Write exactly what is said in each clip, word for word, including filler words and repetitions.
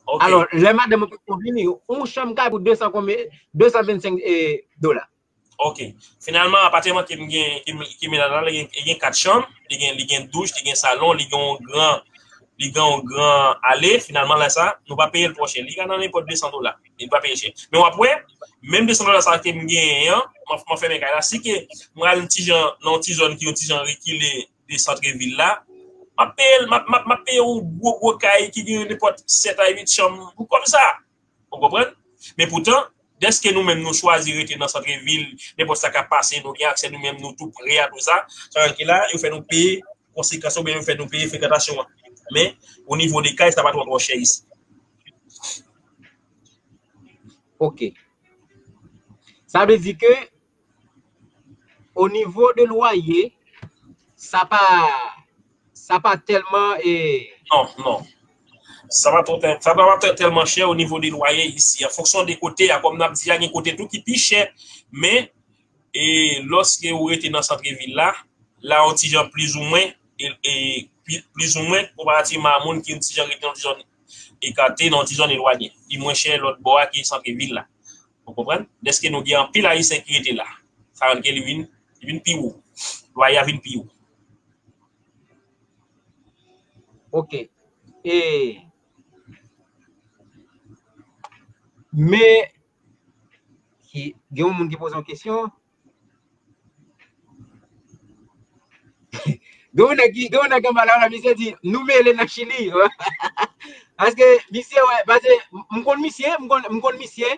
Ok. Alò, lè madanm ou poko vini, yon chanm kay pou de san konbyen, de san vennsenk, eh, dola. Ok. Finalman, apatèman ke m gen, ke m, ke m la, la, li gen, li gen kat chanm, li gen, li gen douch, li gen salon, li gen yon gran, li gen yon gran ale, finalman, la sa, nou pa peye l twò chè. Li ka nan nenpòt de san dola. Li pa peye chè. Men w ap wè, menm de san dola sa ke m genyen an, m ap, m ap fèmen kay la. Si ke m al yon ti jan, nan yon ti zòn ki yon ti jan rekile de sant vil la, m ap peye, m ap, m ap, m ap peye yon gwo, gwo kay ki gen nenpòt sèt a uit chanm pou kòb sa. Ou konprann? Men poutan, dèske nou menm nou chwazi rete nan sant vil, nenpòt sa k ap pase, nou gen aksè nou menm, nou tou pre a tou sa, sa fè ke la, yo fè nou peye konsekans oubyen yo fè nou peye frekantasyon an. Men, o nivo de kay, sa pa twò, twò chè isi. Ok. Sa vle di ke, o nivo de lwaye, sa pa, sa pa tèlman, eh, Non, non. Sa pa twò, sa pa tè-, tèlman chè o nivo de lwaye isi. An fonksyon de kote a, kòm n ap di a, gen kote tou ki pi chè. Men, e, lòske ou rete nan sant vil la, la yon ti jan plizoumwen, e, e, pli-, plizoumwen konparativman a moun ki yon ti jan rete nan yon ti zòn ekate, nan yon ti zòn elwanye. Li mwen chè lòt bò a ki sant vil la. Ou konprann? Dèske nou gen anpil Ayisyen ki rete la. Sa rann ke li vin, li vin pi wo. Lwaye a vin pi wo. Ok. E, men, ki, gen yon moun ki poze yon kesyon. Gen yon nèg ki, gen yon nèg anba la, la, misye di, nou mele nan Chili. Paske misye, wè, paske m, m konn misye, m konn, m konn misye.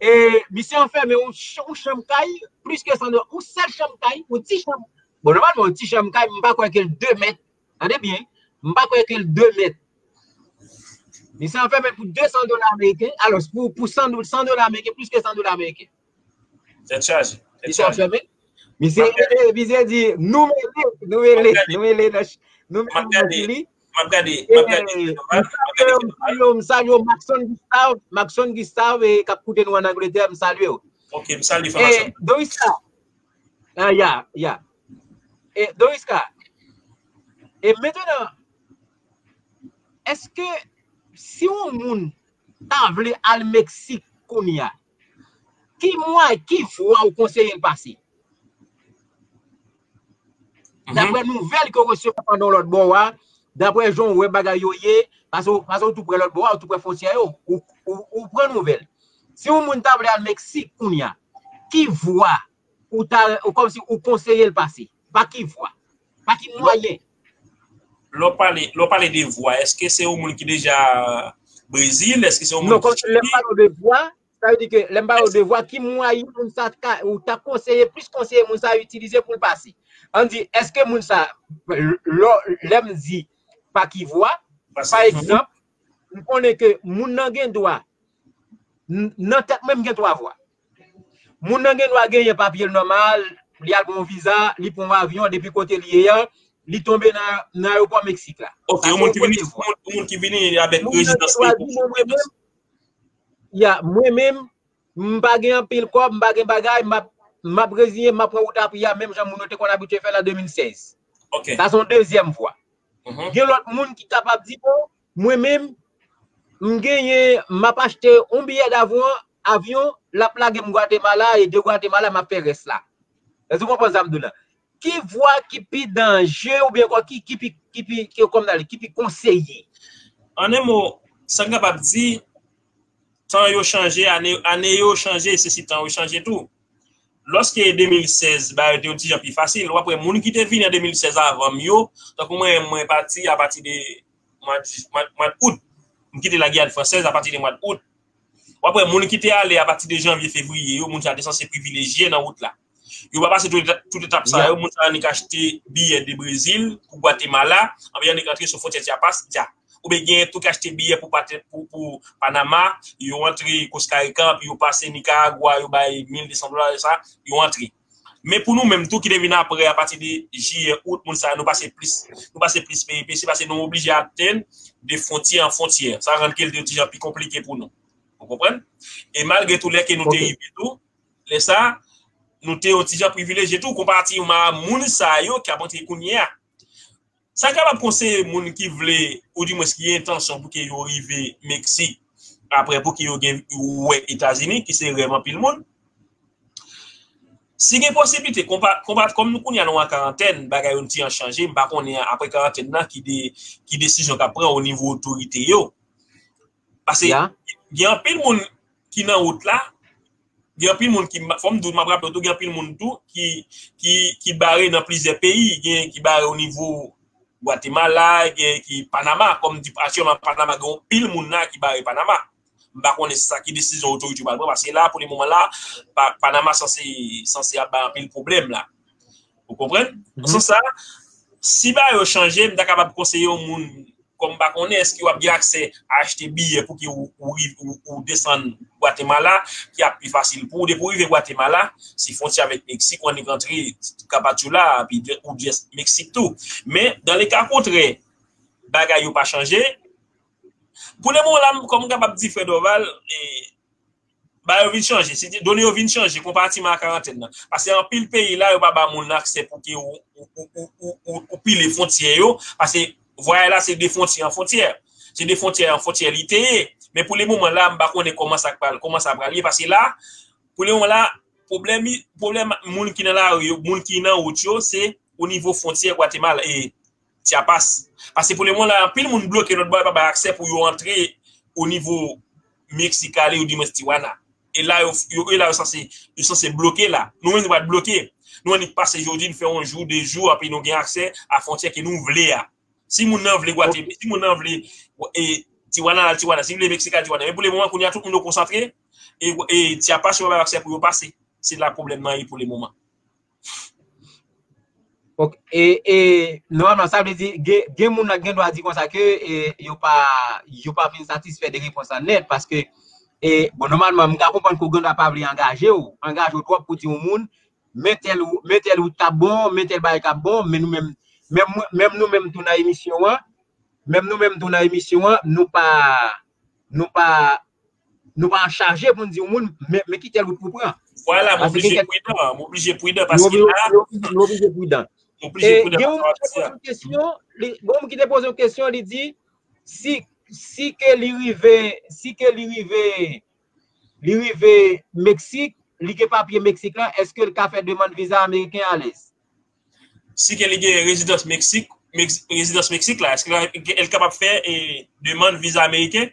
E misye anfèmen yon ch-, yon chanm kay, plis ke san dola, yon sèl chanm kay, yon ti chanm. Bon, nòmalman, yon ti chanm kay, m pa kwè ke l de mèt. Tande byen, m pa kwè ke l de mèt. Misye anfèmen pou de san dola ameriken. Alò, pou, pou san do-, san dola ameriken, plis ke san dola ameriken. Tèt chaje. Tèt chaje. Misye anfèmen. Misye, misye di, nou mele, nou mele, nou mele nan ch-, nou mele nan Chili. M ap gade, m ap gade. M salye w, m salye w, Maxon Gustave, Maxon Gustave, e k ap koute nou ann Angletè, m salye w. Ok, m salye Maxon. E, Doriska, ah, ya, ya. E, Doriska, e mentnan, èske si yon moun ta vle al Meksik kounye a, ki mwa, ki vwa ou konseye l pase? Daprè nouvèl ke w resevwa pandan w lòt bò a, daprè jan w wè bagay yo ye, paske w, paske w tou prè lòt bò a, w tou prè fwontyè yo, ou, ou, ou pran nouvèl. Si yon moun ta vle al Meksik kounye a, ki vwa ou ta, ou kòmsi ou konseye l pase? Pa ki vwa? Pa ki mwayen? Lè w pale, lè w pale de vwa, èske se yon moun ki deja Brezil? Èske se yon moun ki Chili? Non, lè m pale de vwa, sa vle di ke lè m pale de vwa, ki mwayen moun sa ka, ou ta konseye, plis konseye moun sa itilize pou l pase? Ann di, èske moun sa, lè, lè m di pa ki vwa, pa egzanp, m konnen ke moun nan gen dwa, n-, nan tèt mwen, m gen twa vwa. Moun nan gen dwa genyen papye l nòmal, li al pran yon viza, li pran yon avyon depi kote li ye a, li tonbe nan, nan ayewopò Meksik la. Ok, yon moun ki vini, yon moun, yon moun ki vini avèk rezidans li. Mwen menm, ya, mwen menm, m pa gen anpil kòb, m pa gen bagay, m ap, m ap reziyen, m ap pran wout a pye a, menm jan moun yo te konn abitye fè l an de mil sèz. Ok. Sa se yon dezyèm vwa. Gen lòt moun ki kapab di, bon, mwen menm, m genyen, m ap achte yon biyè davyon, avyon, l ap lage m Gwatemala, e de Gwatemala, m ap fè rès la. Èske w konprann sa m di w la? Ki vwa ki pi danje oubyen ki, ki pi, ki pi, ki, kòm nan, ki pi konseye? An en mo, sa n kapab di, tan yo chanje, ane, ane yo chanje, se si tan yo chanje tou. Lòske de mil sèz, bagay yo te yon ti jan pi fasil, w ap wè moun ki te vini an de mil sèz avan m yo, tankou mwen, mwen pati apati de mwa, mwa, mwa out. M kite la Giyàn Fransèz apati de mwa out. W ap wè moun ki te ale apati de janvye, fevriye yo, moun sa te sanse privilejye nan wout la. Yo pa pase tout etap, tout etap sa yo, moun sa yo annik achte biyè de Brezil pou Gwatemala, anben yo annik antre sou fwontyè Chiapas, dja. Oubyen genyen tou ki achte biyè pou, pou, pou Panama, yo antre Costa Rica, anpi yo pase Nicaragua, yo bay mil de san dola, sa, yo antre. Men pou nou menm tou ki te vin apre, apati de jiyè, out, moun sa yo, nou pase plis, nou pase plis peripesi, paske nou oblije atann de fwontyè an fwontyè. Sa rann ke l te yon ti jan pi konplike pou nou. Ou konprann? E malgre tou, lè ke nou te rive tou, lè sa, nou te yon ti jan privilejye tou, konparativman a moun sa yo k ap antre kounye a. Sa kapab konseye moun ki vle, oudimwens ki gen entansyon pou ke yo rive Meksik, apre pou ke yo gen wè Etazini, ki se rèv anpil moun. Si gen posiblite, konpa, konpa, kòm nou kounye a nou an karantèn, bagay yo ti an chanje, m pa konnen apre karantèn nan ki de, ki desizyon k ap pran o nivo otorite yo. Paske gen anpil moun ki nan wout la, gen anpil moun ki, fò m di w, m ap raple w tou, gen anpil moun tou ki, ki, ki bare nan plizyè peyi, gen ki bare o nivo Gwatemala, gen ki Panama, kòm di aktyèlman Panama, gen anpil moun la ki bare Panama. M pa konnen sa ki desizyon otorite yo pral pran, paske la, pou le moman la, Pa-, Panama sanse, sanse ap bay anpil pwoblèm la. Ou konprann? Nan sans sa, si bagay yo chanje, m ta kapab konseye yon moun, kòm m pa konnen, èske w ap gen aksè a achte biyè pou ke ou, ou, riv-, ou, ou desann Gwatemala, ki ap pi fasil pou ou. Depi w rive Gwatemala, se fwontyè avèk Meksik, ou annik rantre Kapatchoula, epi de-, ou just Meksik tou. Men, dans le cas contraire, bagay yo pa chanje. Pou le moman la, kòm m kapab di, frè Dorval, e, bagay yo vin chanje. Se done yo vin chanje konparativman a karantèn nan. Paske anpil peyi la, yo pa ba moun aksè pou ke ou, ou, ou pile fwontyè yo. Paske vwayaj la, se de fwontyè an fwontyè. Se de fwontyè an fwontyè li te ye. Men pou le moman la, m pa konnen kòman sa pral, kòman sa pral ye. Paske la, pou le moman la, pwoblèm, pwoblèm moun ki nan lari yo, moun ki nan wout yo, se o nivo fwontyè Gwatemala, e, Chiapas. Paske pou le moman la, anpil moun bloke lòt bò, yo pa bay aksè pou yo antre o nivo Meksik ale, oudimwens Tijuana. E la, yo, yo, e la, yo sanse, yo sanse bloke la. Nou menm, nou pa t bloke. Nou annik pase jodi, nou fè yon jou, de jou, epi nou gen aksè a fwontyè ke nou vle a. Si moun nan vle Gwate-, si moun nan vle, e, Tijuana, al Tijuana. Si vle Meksik, al Tijuana. Men pou le moman, kounye a, tout moun yo konsantre, e, e Chiapas, yo pa bay aksè pou yo pase. Se la pwoblèm nan ye pou le moman. Ok. E, e, nòmalman, sa vle di, gen, gen moun nan gen dwa di konsa ke, e, yo pa, yo pa fin satisfè de repons lan nèt, paske, e, bon, nòmalman, m ka konprann ke w gen dwa pa vle angaje w, angaje w twòp pou di yon moun, men tèl, men tèl wout k ap bon, men tèl bagay k ap bon, men nou menm, menm, menm nou menm tou nan emisyon an, menm nou menm tou nan emisyon an, nou pa, nou pa, nou pa anchaje pou n di yon moun, men, men ki tèl wout pou pran. Vwala, m oblije pridan, m oblije pridan, paske la, nou oblije pridan. M oblije pridan. Gen yon moun ki te poze yon kesyon, li, gen yon moun ki te poze yon kesyon, li di, si, si ke li rive, si ke li rive, li rive Meksik, li gen papye Meksik lan, èske l ka fè demann viza ameriken alèz? Si ke li gen rezidans Meksik, Mex-, rezidans Meksik la, èske l, l kapab fè, e, demann viza ameriken?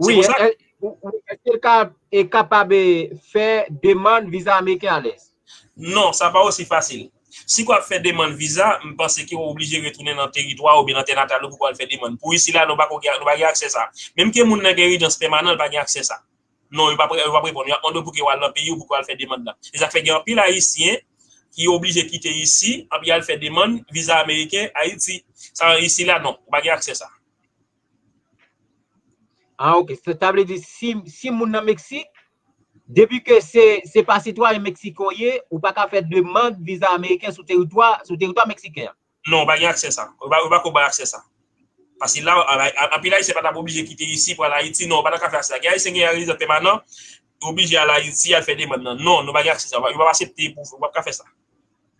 Wi, èske l ka, e, kapab, e, fè demann viza ameriken alèz? Non, sa pa osi fasil. Si w ap fè demann viza, m panse ke w oblije retounen nan teritwa w oubyen nan tè natal ou pou w al fè demann. Pou isi la, nou pa ko gen, nou pa gen aksè sa. Menm ke moun nan gen rezidans pèmanan, l pa gen aksè sa. Non, yo p ap, yo p ap reponn. Y ap mande w pou ke w al nan peyi w, pou ke w al fè demann nan. Se sa k fè gen anpil Ayisyen ki oblije kite isi, anpi y al fè demann viza ameriken Ayiti. Sa, isi la, non, ou pa gen aksè sa. Ah, ok. Sa, sa vle di, si, si moun nan Meksik, depi ke se, se pa sitwayen Meksik ou ye, ou pa ka fè demann viza ameriken sou teritwa, sou teritwa meksiken an. Non, ou pa gen aksè sa. Ou pa, ou pa ko bay aksè sa. Paske la, a, a, anpil Ayisyen pa t ap oblije kite isi pou al Ayiti. Non, ou pa t ap ka fè sa. Gen Ayisyen gen rezidans pèmanan, yo oblije al Ayiti, al fè demann nan. Non, nou pa gen aksè sa. Yo p ap aksepte pou, ou p ap ka fè sa.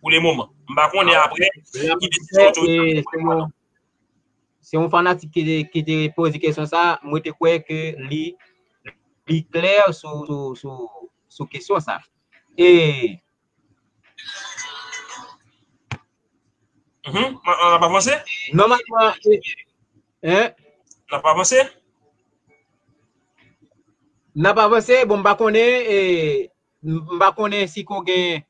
Pou le moman. M pa konnen apre, ki desizyon otorite yo pran. Se yon fanatik ki te, ki te poze kesyon sa, mwen te kwè ke li, li klè sou, sou, sou, sou kesyon sa. E, Mhm. N ap avanse? Nòmalman, e, hein? N ap avanse? N ap avanse, bon, m pa konnen, e, m pa konnen si ko gen,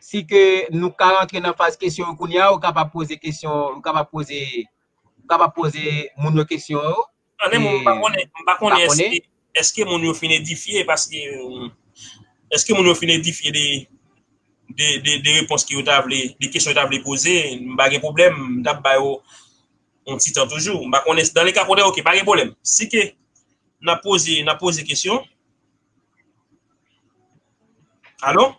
si ke nou ka rantre nan faz kesyon yo kounye a, ou kapab poze kesyon, ou kapab poze, ou kapab poze moun yo kesyon yo. Ann, e, m pa konnen, m pa konnen èske, èske moun yo fin edifye, paske, èske moun yo fin edifye de, de, de, de repons ke yo ta vle, de kesyon yo ta vle poze, m pa gen pwoblèm, m t ap ba yo yon ti tan toujou. M pa konnen, dans le cas contraire, ok, pa gen pwoblèm. Si ke n ap poze, n ap poze kesyon. Alo?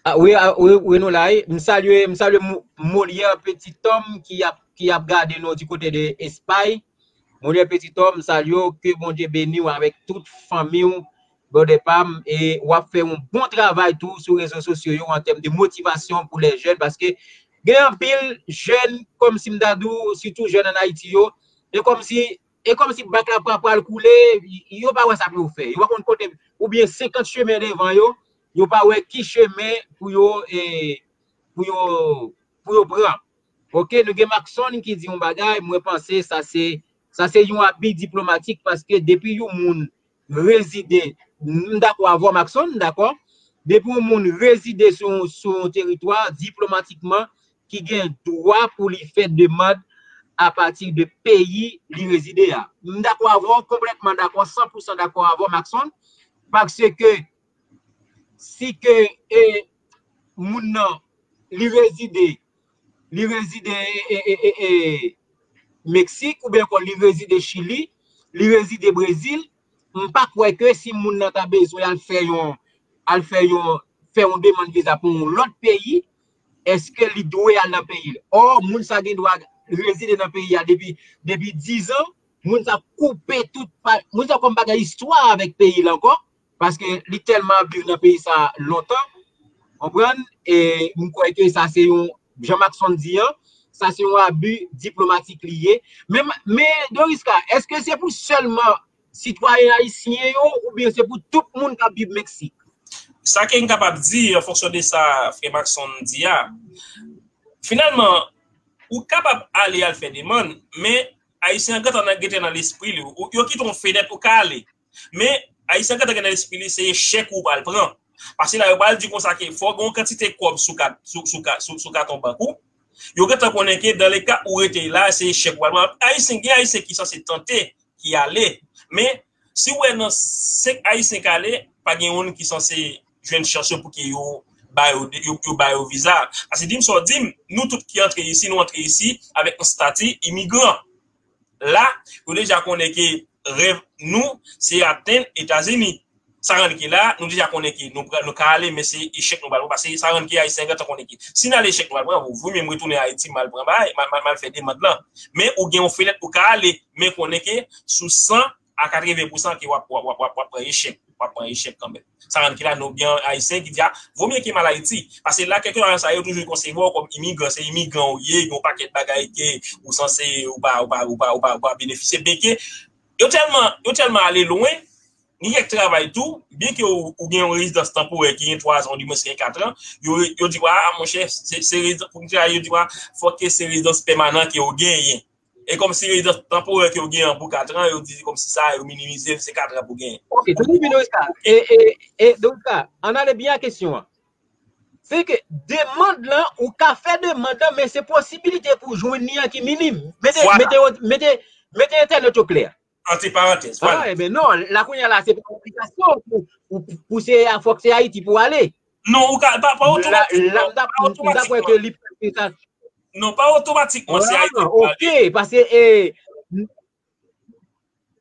Ah, wi, ah, wi, wi, nou la, wi. M salye, m salye Mo-, Molière Petit Homme ki ap, ki ap gade nou di kote de Espay. Molière Petit Homme, m salye w, ke Bondye beni w avèk tout fanmi w. brother pa m, e w ap fè yon bon travay tou sou rezo sosyo yo an tèm de motivasyon pou lè jèn, paske gen anpil jèn, kòmsi m ta di w, sitou jèn ann Ayiti yo, e kòmsi, e kòmsi bak la pa pral koule, yo pa wè sa pou yo fè. Yo pa konn kote, oubyen senkant chemen devan yo, yo pa wè ki chemen pou yo, e, pou yo, pou yo pran. Ok, nou gen Maxon ki di yon bagay, mwen panse sa se, sa se yon abi diplomatik, paske depi yon moun rezide, m dakò avè w, Maxon, m dakò. Depi yon moun rezide sou, sou yon teritwa, diplomatikman, ki gen dwa pou li fè demann apati de peyi li rezide a. M dakò avè w, konplètman dakò, san pou san dakò avè w, Maxon, paske si ke, e, moun nan, li rezide, li rezide, e, e, e, e, Meksik, oubyen ankò li rezide Chili, li rezide Brezil, m pa kwè ke si moun nan ta bezwen al fè yon, al fè yon, fè yon demann viza pou yon lòt peyi, èske li dwe al nan peyi l? Ò, moun sa gen dwa rezide nan peyi a depi, depi diz an, moun sa koupe tout pa, moun sa kòm pa gen istwa avèk peyi l ankò, paske li tèlman ap viv nan peyi sa lontan, konprann? E m kwè ke sa se yon, jan Maxon di an, sa se yon abi diplomatik li ye. Men, men Doriska, èske se pou sèlman sitwayen ayisyen yo, oubyen se pou tout moun k ap viv Meksik? Sa ke m kapab di, an fonksyon de sa frè Maxon di a, finalman, ou kapab ale al fè demann, men Ayisyen an gentan nan, gentan nan lespri li. Ou, yo kite yon fenèt, ou ka ale. Men, Ayisyen an gentan gen nan lespri li, se echèk ou pral pran. Paske la, yo pral di konsa ke fò gen yon kantite kòb sou kat, sou, sou, ka- sou, sou katon bank ou. Yo gentan konnen ke dans le cas ou rete la, se echèk ou pral pran. Ayisyen, gen Ayisyen ki sanse tante, ki ale. Men, si w wè nan senk Ayisyen k ale, pa gen youn ki sanse jwenn chans yo pou ke yo ba yo, yo, yo ba yo viza. Paske di m sa w di m, nou tout ki antre isi, nou antre isi avèk yon estati imigran. La, yo deja konnen ke rèv nou, se atenn Etazini. Sa rann ke la, nou deja konnen ke nou, pra- nou ka ale, men se echèk nou pral pran. Paske sa rann ke Ayisyen gentan konnen ke si n ale echèk nou pral pran, vo mye m retounen Ayiti, m al pran bagay, m al, m al, m al fè demann lan. Men ou gen yon fenèt ou ka ale, men konnen ke sou san a katreven pousan ke w ap, w ap, w ap, w ap, w ap pran echèk, w ap pran echèk kanmenm. Sa rann ke la, nou gen Ayisyen ki di, a, vo mye ke m al Ayiti. Paske la, kèlkeswa sa, yo toujou konsevwa w kòm imigran, se imigran ou ye, gen yon pakèt bagay ke ou sanse, ou pa, ou pa, ou pa, ou pa, ou pa benefisye. Byenke yo tèlman, yo tèlman ale lwen, gen kèk travay tou, byenke ou, ou gen yon rezidans tanporè ki gen twa zan, ou di mwens gen kat an, yo, yo di w, a, monchè, se, se rezidans, pou m travay, yo di w, a, fòk ke se rezidans pèmanan ke w genyen. E kòmsi rezidans tanporè ke w genyen an pou kat an, yo di kòmsi sa, yo minimize l, se kat an pou genyen. Ok, se li vin Oscar. E, e, e, Doriska, ann ale byen a kesyon an. Se ke demann lan, ou ka fè demann lan, men se posibilite pou w jwenn li an ki minim. Mete, Vwala. mete, mete, mete entènot yo klè. Antre parantèz, vwala. A, ebyen non, la kounye a la, se pa obligasyon pou, pou, pou se, fòk se Ayiti pou ale. Non, ou ka, pa, pa otomatik, la, non, m ta, pa m ta kwè otomatik, ke non. Li pa se sa. Non, pa otomatikman, se Ayiti pou ale. Ok, paske, e,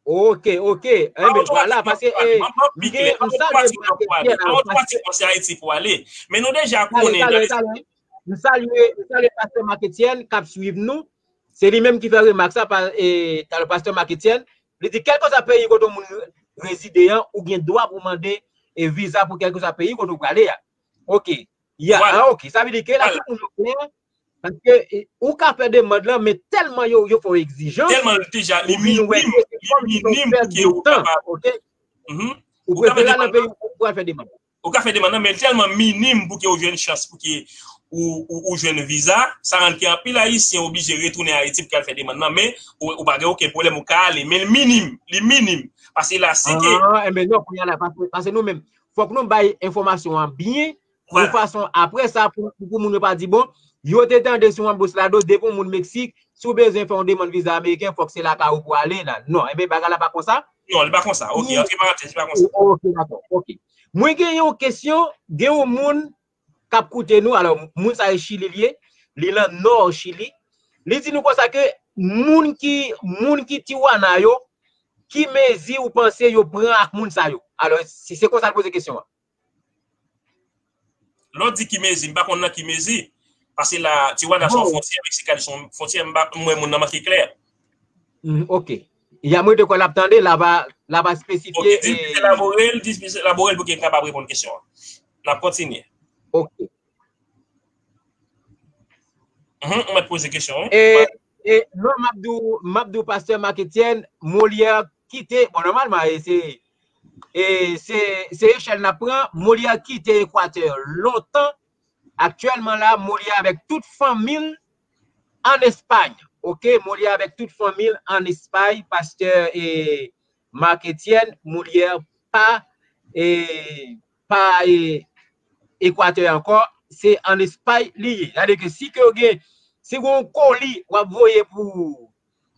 ok, ok. Enben, vwala, paske, e, m gen, m salye Marc Etienne, pa otomatikman, se Ayiti pou ale. Men nou deja konnen, talè, talè. M salye, m salye pastè Marc Etienne k ap swiv nou. Se li menm ki fè remak sa, pa, e, talè pastè Marc Etienne. Li di, kèlkeswa peyi kote yon moun re- rezide an, ou gen dwa pou mande, e, viza pou kèlkeswa peyi kote w prale a. Ok. Ya, a, ok. Sa vle di ke la, tout moun yo klè, paske, e, ou ka fè demann lan, men tèlman yo, yo fè w egzijan, tèlman deja, li minim, li minim pou ke ou kapab. Ok. Ou prefere al nan peyi ou pral fè demann. Ou ka fè demann nan, men tèlman minim pou ke ou jwenn chans pou ke ou, ou, ou jwenn viza, sa rann ke anpil Ayisyen oblije retounen Ayiti pou ke al fè demann nan, men ou, ou pa gen okenn pwoblèm, ou ka ale, men l minim, li minim. Paske la, si ke... A, enben non, kounye a la, paske, paske nou menm, fòk nou bay enfòmasyon an byen, yon fason, apre sa, pou, pou moun yo pa di, bon, yo te tande sou yon bous lado, depi yon moun Meksik, si w bezwen fè yon demann viza ameriken, fòk se lakay ou pou ale la. Non, enben, bagay la pa konsa. Non, li pa konsa. Ok, antre parantèz, li pa konsa. Ok, dakò, ok. Mwen gen yon kesyon, gen yon moun k ap koute nou, alò, moun sa e Chili li ye, li lan nò Chili. Li di nou konsa ke moun ki, moun ki Tijuana yo, ki mezi ou panse yo pran ak moun sa yo? Alò, si se konsa l poze kesyon an. Lè w di ki mezi, m pa konn nan ki mezi. Paske la, Tijuana se yon fwontyè Meksik, se yon fwontyè, m pa, m wè moun nan manke klè. Mm, ok. Ya, mwen te kwè l ap tande, l ap, l ap Ok, espesifye. Di l misye elabore l, di l misye elabore l pou ke m kapab reponn kesyon an. N ap kontinye. Ok. Mhm, ou mèt poze kesyon, wi. E, e, non, m ap di w, m ap di w, pastè Marc Etienne, Molière kite, bon, nòmalman, e se, e se, se echèl n ap pran, Molière kite Ekwatè lontan. Aktyèlman la, Molière avèk tout fanmi l ann Espay. Ok, Molière avèk tout fanmi l ann Espay, pastè, e, Marc Etienne, Molière pa, e, pa, e, Ekwatè ankò, se ann Espay li ye. Sa vle di ke si ke w gen, si w gen yon koli w ap voye pou,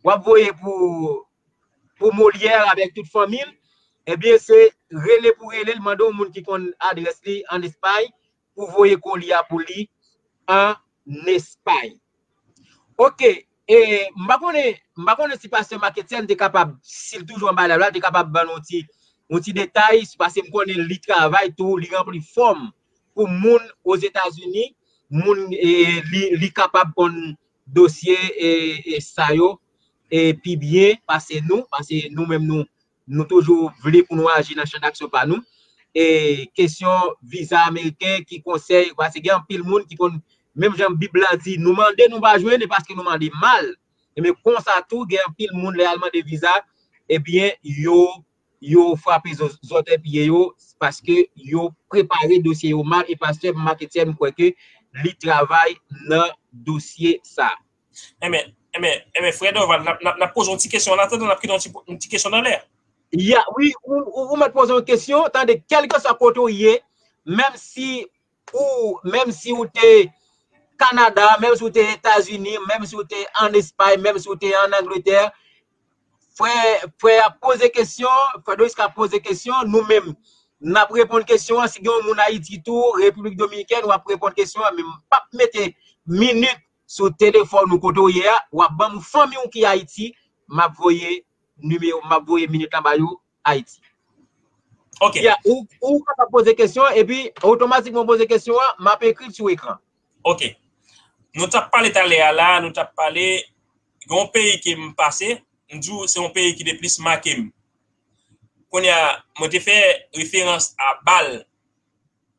w ap voye pou, pou Molière avèk tout fanmi l, ebyen, se rele pou rele l, mande yon moun ki konn adrès li ann Espay pou voye koli a pou li ann Espay. Ok, e, m pa konnen, m pa konnen si pastè Marc Etienne te kapab, si l toujou anba live la, te kapab ban nou yon ti, yon ti detay, paske m konnen li travay tou, li ranpli fòm pou moun Ozetazini, moun, e, li, li kapab konn dosye, e, e, sa yo, e, pi byen pase nou, paske nou menm nou, nou toujou vle pou nou aji nan chan daksyon pa nou. E kesyon viza ameriken, ki konsèy, paske gen anpil moun ki konn, menm jan Bib la di, nou mande, nou pa jwenn, e paske nou mande mal. E men konsa tou, gen anpil moun lè y al mande viza, ebyen, yo, yo frape zo-, zòtèy pye yo, paske yo prepare dosye yo mal, e pastè Marc Etienne, m kwè ke li travay nan dosye sa. Enben, enben, enben, frè Dorval, n ap, n ap, n ap poze yon ti kesyon an atandan, n ap kite yon ti, yon ti kesyon nan lè. Ya, wi, ou, ou, ou mèt poze yon kesyon, tande, kèlkeswa kote w ye, menm si ou, menm si ou te Kanada, menm si ou te Etazini, menm si ou te ann Espay, menm si ou te ann Angletè, frè, frè a poze kesyon, frè Doris ka poze kesyon, nou menm, n ap reponn kesyon an, si gen yon moun Ayiti tou, Repiblik Dominikèn, w ap reponn kesyon an, men m p ap mete minit sou telefòn ou kote w ye a, w ap ban m fanmi w ki Ayiti, m ap voye nimewo, m ap voye minit la ba yo Ayiti. Ok. Ya, ou, ou kapab poze kesyon an, epi otomatikman w poze kesyon an, m ap ekri l sou ekran. Ok. Nou t ap pale talè a la, nou t ap pale, gen yon peyi ke m pase, m di w se yon peyi ki te plis make m. Kounye a, mwen te fè referans a bal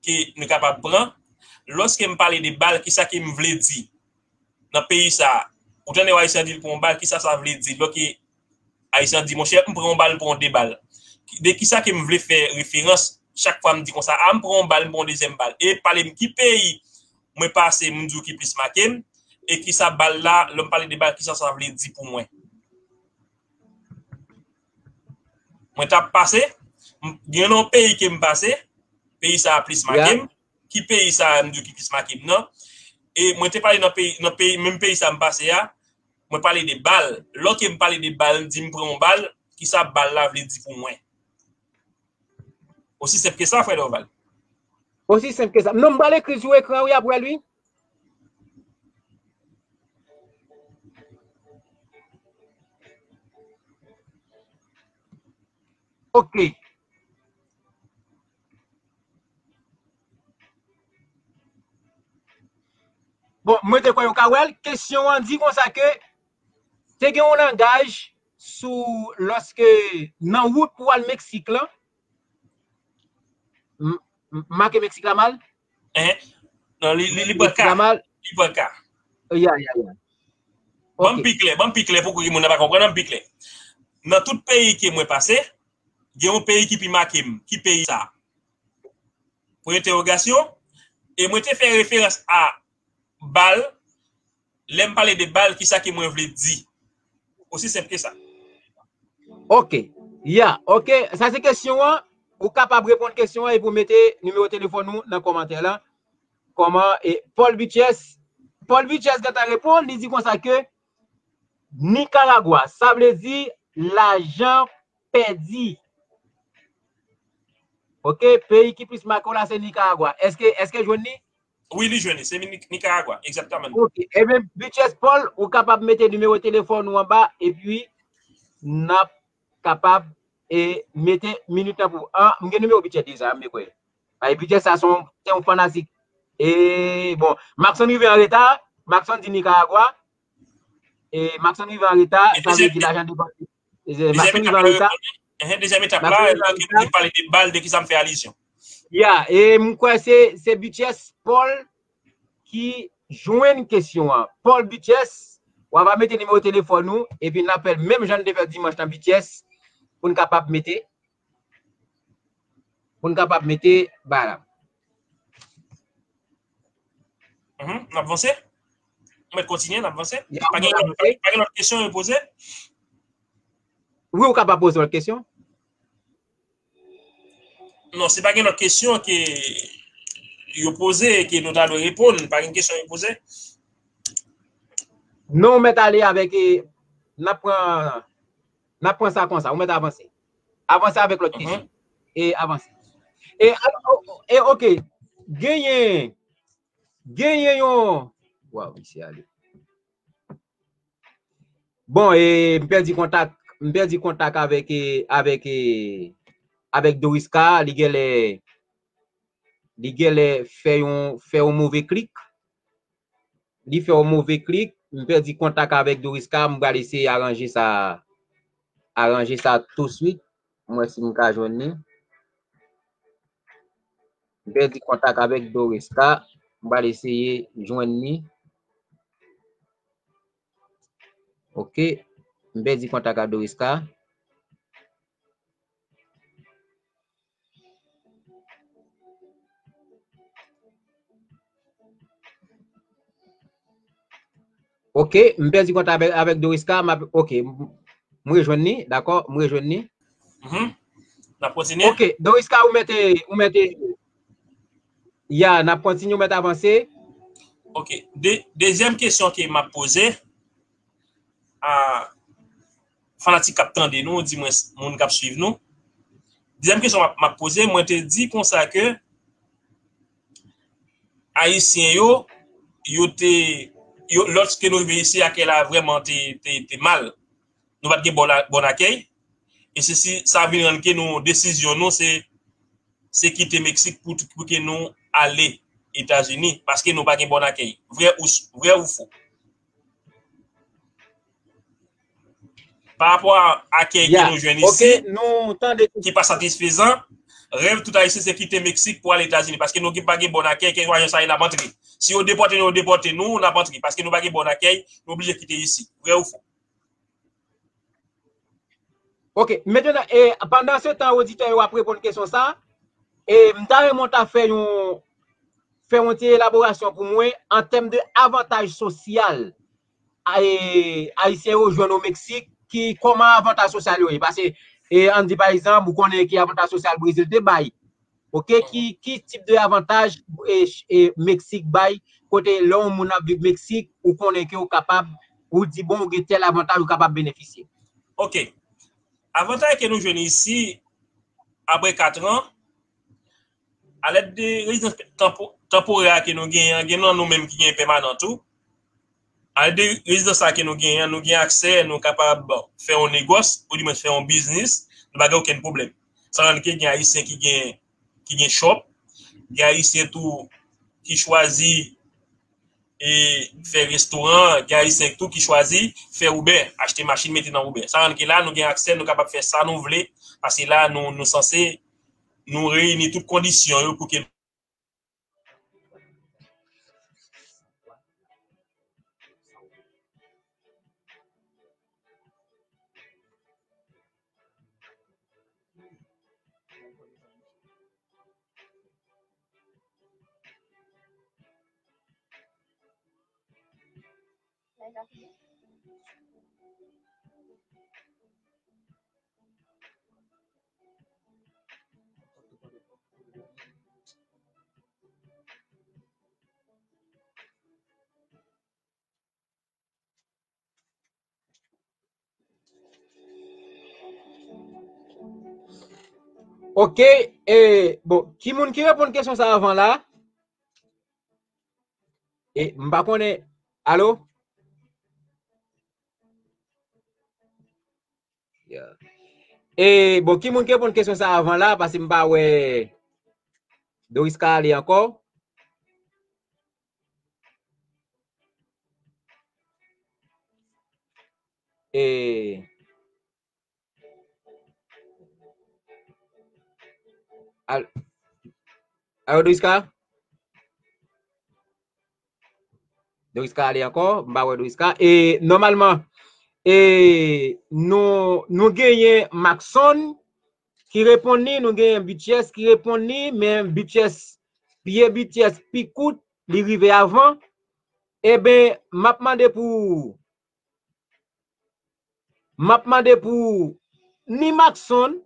ke nou kapab pran. Lòske m pale de bal, kisa ke m vle di nan peyi sa a? Ou tande yon Ayisyen di l pran yon bal, kisa sa vle di? Lòske Ayisyen di, monchè, m pran yon bal, m pran de bal. De kisa ke m vle fè referans chak fwa m di konsa, a, m pran yon bal, m pran yon dezyèm bal? E pale m ki peyi mwen pase, m di w ki plis make m, e kisa bal la, lè m pale de bal, kisa sa vle di pou mwen? Mwen t ap pase, m, gen yon peyi ke m pase, peyi sa a plis make m. Ki peyi sa a m di w ki plis make m nan? E mwen te pale nan peyi, nan peyi, menm peyi sa a m pase a, mwen pale de bal. Lòske m pale de bal, m di m pran yon bal, kisa bal la vle di pou mwen? Osi senp ke sa, frè Dorval. Osi senp ke sa. Non, m pral ekri l sou ekran, wi, apre l, wi. Ok. Bon, mwen te kwè yo ka wè l. Kesyon an di konsa ke te gen yon langaj sou, lòske nan wout pou al Meksik lan, m, m, make Meksik la mal? Hein? Non, li, li, li pran ka. Li pran ka. Ya, ya, ya. Ban m pi klè, ban m pi klè pou ki moun nan pa konprann, ban m pi klè. Nan tout peyi ke mwen pase, gen yon peyi ki pi make m. Ki peyi sa? Pwen entèwogasyon. E mwen te fè referans a bal. Lè m pale de bal, kisa ke mwen vle di? Osi senp ke sa. Ok. Ya, ok. Sa se kesyon an. Ou kapab reponn kesyon an epi w mete nimewo telefòn ou nan kòmantè la. Kòman, e, Paul Butchers, Paul Butchers gentan reponn, li di konsa ke Nicaragua, sa vle di lajan pèdi. Ok, peyi ki plis make w la se Nicaragua. Èske, èske jwenn li? Wi, li jwenn li. Se Ni-, Nicaragua, egzakteman. Ok, ebyen, Butchers Paul, ou kapab mete nimewo telefòn ou anba, epi n ap kapab, e, mete minit lan pou, ah, m gen nimewo Butchers deja, m kwè. Ay, Butchers sa se yon, se yon fanatik. E, bon, Maxon rive an reta, Maxon di Nicaragua. E, Maxon rive an reta, sa vle di lajan depanse. Dezyèm etap la, yo reponn li. Ehe, dezyèm etap la, yo pale de bal, de ki sa m fè alizyon. Ya, e m kwè se, se Bitches Paul ki jwenn kesyon an. Paul Bitches, w a va mete nimewo telefòn ou, epi n ap fè l menm jan n te fè l dimanch lan Bitches, pou n kapab mete, pou n kapab mete bagay la. Mhm, n ap vanse? Ou mèt kontinye, n ap vanse? Ya, pa gen lòt, pa gen lòt kesyon yo poze? Wi, ou kapab poze lòt kesyon. Non, si pa gen lòt kesyon ke yo poze, ke nou ta dwe reponn, pa gen kesyon yo poze. Non, ou mèt ale avèk, e, n ap pran, n ap pran sa konsa, ou mèt avanse. Avanse avèk lòt kesyon. E avanse. E, e, ok, genyen, genyen yon, waw, misye ale. Bon, e, m pèdi kontak, m pèdi kontak avèk, e, avèk, e, avèk Doriska, li genlè, li genlè fè yon, fè yon move klik. Li fè yon move klik, m pèdi kontak avèk Doriska, m pral eseye aranje sa, aranje sa touswit. M wè si m ka jwenn li. M pèdi kontak avèk Doriska. M pral eseye jwenn li. Ok. M pèdi kontak ak Doriska. Ok, m pèdi kontak avèk, avèk Doriska, m ap, ok, m, m rejwenn li, dakò, m rejwenn li. Mhm. N ap kontinye. Ok, Doriska, ou mete, ou mete, ya, n ap kontinye, ou mete avanse. Ok, de, dezyèm kesyon ke m ap poze, a, fanatik k ap tande nou, di mwens moun k ap swiv nou. Dezyèm kesyon m ap, m ap poze, mwen te di konsa ke Ayisyen yo, yo te, yo, lòske nou rive isi, akèy la vrèman te, te, te mal. Nou pa t gen bon, bon akèy. E se si sa vin rann ke nou, desizyon nou, se, se kite Meksik pou, pou ke nou ale Etazini, paske nou pa gen bon akèy. Vrè ou, vrè ou fo? Pa rapò a akèy ke nou jwenn isi, ki pa satisfezan, rèv tout Ayisyen se kite Meksik pou al Etazini, paske nou gen, pa gen bon akèy, kèlkeswa jan sa ye, n ap antre. Si yo depòte nou, yo depòte nou, n ap antre, paske nou pa gen bon akèy, nou oblije kite isi. Vrè ou fo? Ok, mentnan, e, pandan se tan oditè yo ap reponn kesyon sa, e, m ta renmen w ta fè yon, fè yon ti elaborasyon pou mwen an tèm de avantaj sosyal, e, Ayisyen yo jwenn o Meksik, ki, kòman avantaj sosyal yo ye. Paske, e, ann di pa egzanp, ou konnen ki avantaj sosyal Brezil te bay. Ok, ki, ki tip de avantaj, e, e, Meksik bay, kote lè yon moun ap viv Meksik, ou konnen ke ou kapab, ou di, bon, ou gen tèl avantaj ou kapab benefisye. Ok. Avantaj ke nou jwenn isi, apre kat an, alèd de rezidans tanpo-, tanporè a ke nou genyen an, gen nan nou menm ki gen pèmanan tou. Alèd de rezidans sa ke nou genyen an, nou gen aksè, nou kapab fè yon negòs, oudimwens fè yon biznis, nou pa gen okenn pwoblèm. Sa rann ke gen Ayisyen ki gen, ki gen shop, gen Ayisyen tou ki chwazi e fè restoran, gen Ayisyen tou ki chwazi fè Uber, achte machin mete nan Uber. Sa rann ke la, nou gen aksè, nou kapab fè sa nou vle, paske la, nou, nou sanse, nou reyini tout kondisyon yo pou ke Ok, e, bon, ki moun ki reponn kesyon sa avan la? E, m pa konnen. Alo? Yeah. E, bon, ki moun ki reponn kesyon sa avan la? Paske m pa wè Doriska ale ankò. E, Al- Alo, Doriska? Doriska ale ankò, m pa wè Doriska. E nòmalman, e nou, nou genyen Maxon ki reponn li, nou genyen Bitches ki reponn li, men Bitches, pye Bitches pi kout, li rive avan. Eben, m ap mande pou, m ap mande pou ni Maxon,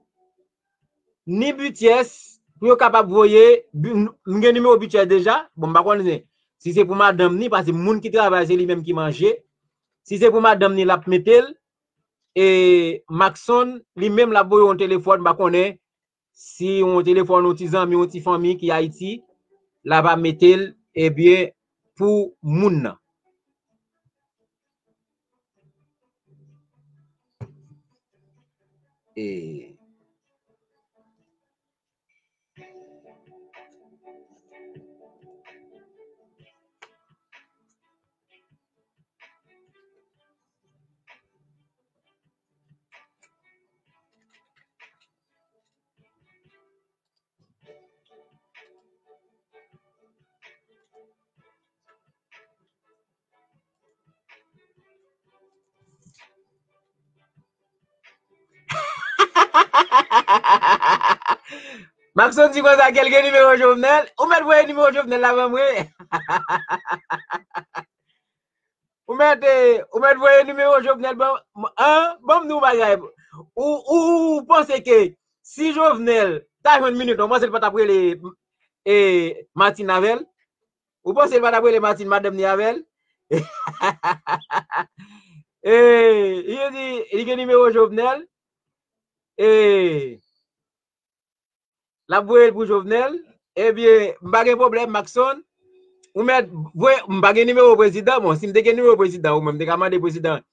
ni Bitches, pou yo kapab voye, bi- m gen nimewo Bitches deja, bon, m pa konnen si se pou madanm ni, paske moun ki travay, se li menm ki manje. Si se pou madanm ni, l ap mete l, e Maxon, li menm, l ap voye yon telefòn, m pa konnen si yon telefòn, yon ti zanmi, yon ti fanmi ki Ayiti, l ap mete l, ebyen, pou moun nan. E Maxon di konsa ke l gen nimewo Jovenel. Ou mèt voye nimewo Jovenel la ban mwen. Ou mèt, eh, ou mèt voye nimewo Jovenel ban, an, ban m di w bagay. Ou, ou, ou panse ke si Jovenel ta jwenn minit, ou panse l pa t ap rele, eh, Martine avè l? Ou panse l pa t ap rele Martine, madanm ni avè l? Eh, li di, li gen nimewo Jovenel. Eh, l ap voye l pou Jovenel. Ebyen, m pa gen pwoblèm, Maxon. Ou mèt voye, m pa gen nimewo prezidan. Bon, si m te gen nimewo prezidan, ou menm, m te ka mande prezidan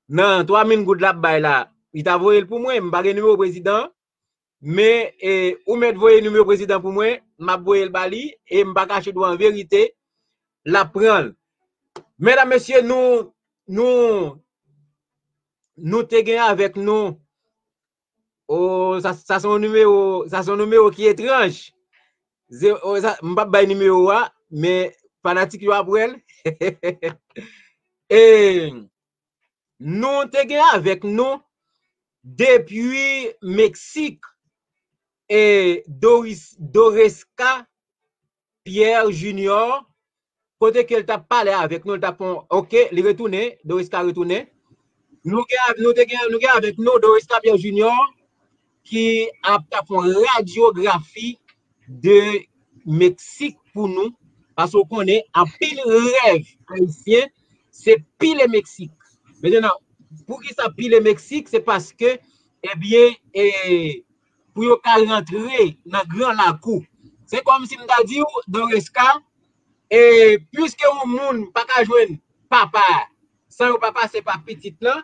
nan twa mil goud l ap bay la, li ta voye l pou mwen. M pa gen nimewo prezidan. Men, eh, ou mèt voye nimewo prezidan pou mwen, m ap voye l ba li, e m pa kache dwa, an verite, l ap pran l. Medam, mesye, nou, nou, nou te gen avèk nou, oh, sa, sa se yon nimewo, sa se yon nimewo ki etranj. Ze-, oh, sa, m p ap bay nimewo a, men fanatik yo ap wè l. E nou te gen avèk nou depi Meksik, e Doris, Doresca Pierre Junior, kote ke l t ap pale avèk nou, l t ap fè yon, oke, li retounen, Doresca retounen. Nou gen, nou te gen, nou gen avèk nou Doresca Pierre Junior, ki ap t ap fè yon radyografi de Meksik pou nou, paske w konnen, anpil rèv ayisyen, se pile Meksik. Mentnan, poukisa pile Meksik? Se paske, ebyen, e, pou yo ka rantre nan gran lakou. Se kòmsi m ta di w, Doresca, e, piske yon moun pa ka jwenn papa san yo pa pase pa pitit lan,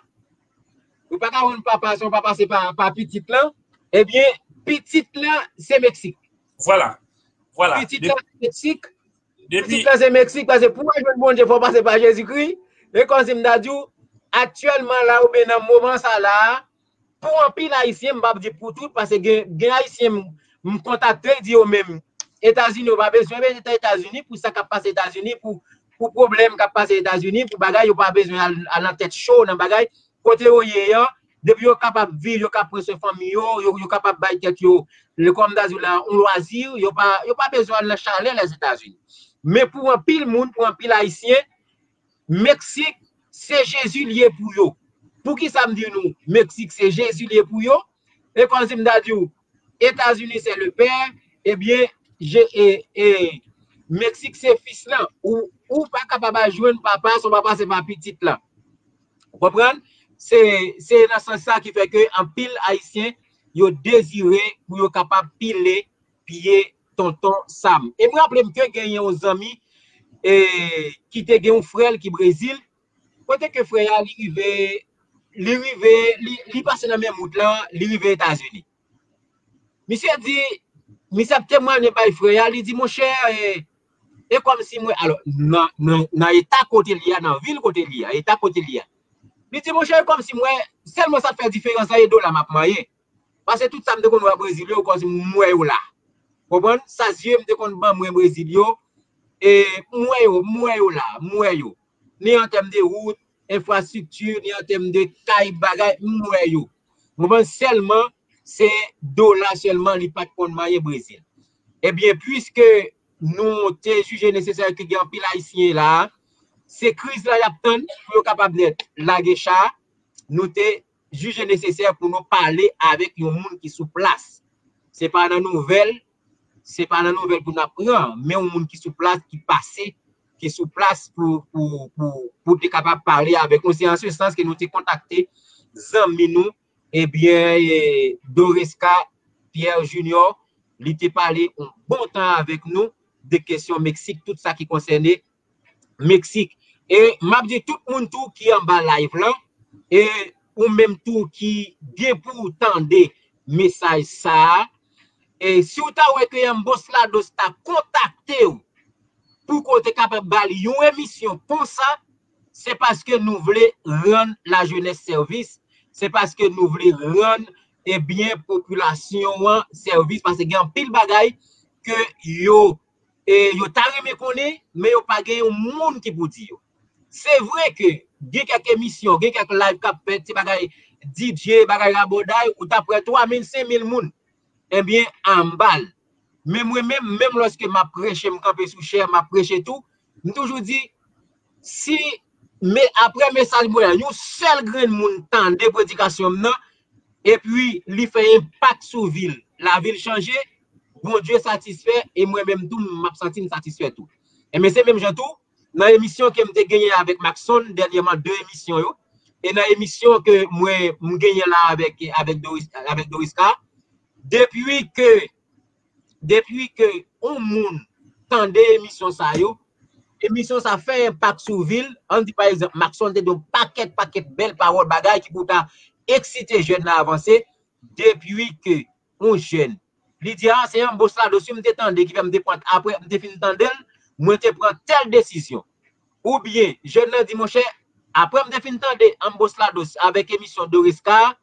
yo pa ka jwenn papa san yo pa pase pa, pa pitit lan, ebyen, pitit lan se Meksik. Vwala. Vwala. Pitit lan se Meksik. Pitit lan se Meksik, paske pou w jwenn Bondye, fò w pase pa Jezikri. E kòmsi m ta di w, aktyèlman la, oubyen nan moman sa la, pou anpil Ayisyen, m p ap di pou tout, paske gen, gen Ayisyen m, m kontakte, di yo menm, Etazini, yo pa bezwen rete Etazini pou sa k ap pase Etazini, pou, pou pwoblèm k ap pase Etazini, pou bagay, yo pa bezwen al, al nan tèt cho, nan bagay, kote yo ye an, depi yo kapab viv, yo ka pran swen fanmi yo, yo, yo kapab bay tèt yo, le, kòm m ta di w la, yon lwazi, yo pa, yo pa bezwen al nan chalè Lèzetazini. Men pou anpil moun, pou anpil Ayisyen, Meksik, se Jezi l ye pou yo. Poukisa m di nou, Meksik, se Jezi l ye pou yo? E kòmsi m ta di w, Etazini, se le pè, ebyen, Je-, e, e, Meksik, se fis lan. Ou, ou pa kapab al jwenn papa san w pa pase pa pitit lan. Ou konprann? Se, se nan sans sa ki fè ke anpil Ayisyen, yo dezire pou yo kapab pile pye Tonton Sam. E m raple m ke genyen yon zanmi, e, ki te gen yon frè l ki Brezil, kote ke frè a, li rive, li rive, li, li pase nan menm wout lan, li rive Etazini. Misye di, misye ap temwanye bay frè a, li di, monchè, e, e kòmsi mwen, alò, nan, nan, nan eta kote li a, nan vil kote li a, eta kote li a. Li di, monchè, e kòmsi mwen, sèlman sa k fè diferans la, e dola m ap manyen. Paske tout sa m te konn wè Brezil yo, kòmsi m wè yo la. Konprann? Sa zye m te konn ban mwen Brezil yo, e m wè yo, m wè yo la, m wè yo. Ni an tèm de wout, enfrastrikti, ni an tèm de kay, bagay, m wè yo. Konprann? Sèlman, se dola sèlman, li pa t konn manyen Brezil. Ebyen, piske nou te jije nesesè ke gen anpil Ayisyen la, se kriz la y ap tann pou yo kapab nèt lage cha, nou te jije nesesè pou nou pale avèk yon moun ki sou plas. Se pa nan nouvèl, se pa nan nouvèl pou n ap pran, men yon moun ki sou plas, ki pase, ki sou plas pou, pou, pou, pou te kapab pale avèk nou. Se an se sans ke nou te kontakte zanmi nou, ebyen, e, Doreska Pierre Junior, li te pale yon bon tan avèk nou de kesyon Meksik, tout sa ki konsène Meksik. E m ap di tout moun tou ki anba live lan, e ou menm tou ki gen pou w tande mesaj sa a, e si w ta wè ke Ambos Lados ta kontakte w pou ke w te kapab ba l yon emisyon konsa, se paske nou vle rann lajenès sèvis, se paske nou vle rann, ebyen, popilasyon an sèvis, paske gen anpil bagay ke yo e yo ta renmen konnen, men yo pa gen yon moun ki pou di yo. Se vre ke gen kèk emisyon, gen kèk live k ap fèt, se bagay D J, bagay rabòday, ou ta pran twa mil, senk mil moun. Ebyen, anba l. Men mwen menm, menm lòske m ap preche, m kanpe sou chè, m ap preche tou, m toujou di, si, men apre mesaj mwen an, yon sèl grenn moun tande predikasyon m nan, epi li fè enpak sou vi l, lavi l chanje, Bondye satisfè, e mwen menm tou, m ap santi m satisfè tou. Ebyen, se menm jan tou, nan emisyon ke m te genyen avèk Maxon, dènyèman, de emisyon yo, e nan emisyon ke mwen, m genyen la avèk, avèk Doris, avèk Doriska, depi ke, depi ke yon moun tande emisyon sa yo, emisyon sa fè enpak sou vi l, ann di, pa egzanp, Maxon te di yon pakèt, pakèt bèl pawòl, bagay ki pou ta eksite jèn nan avanse, depi ke yon jèn, li di, a, se Ambos Lados wi m te tande ki fè m te pran, apre m te fin tande l, mwen te pran tèl desizyon. Oubyen, jèn nan di, monchè, apre m te fin tande Ambos Lados avèk emisyon Doriska,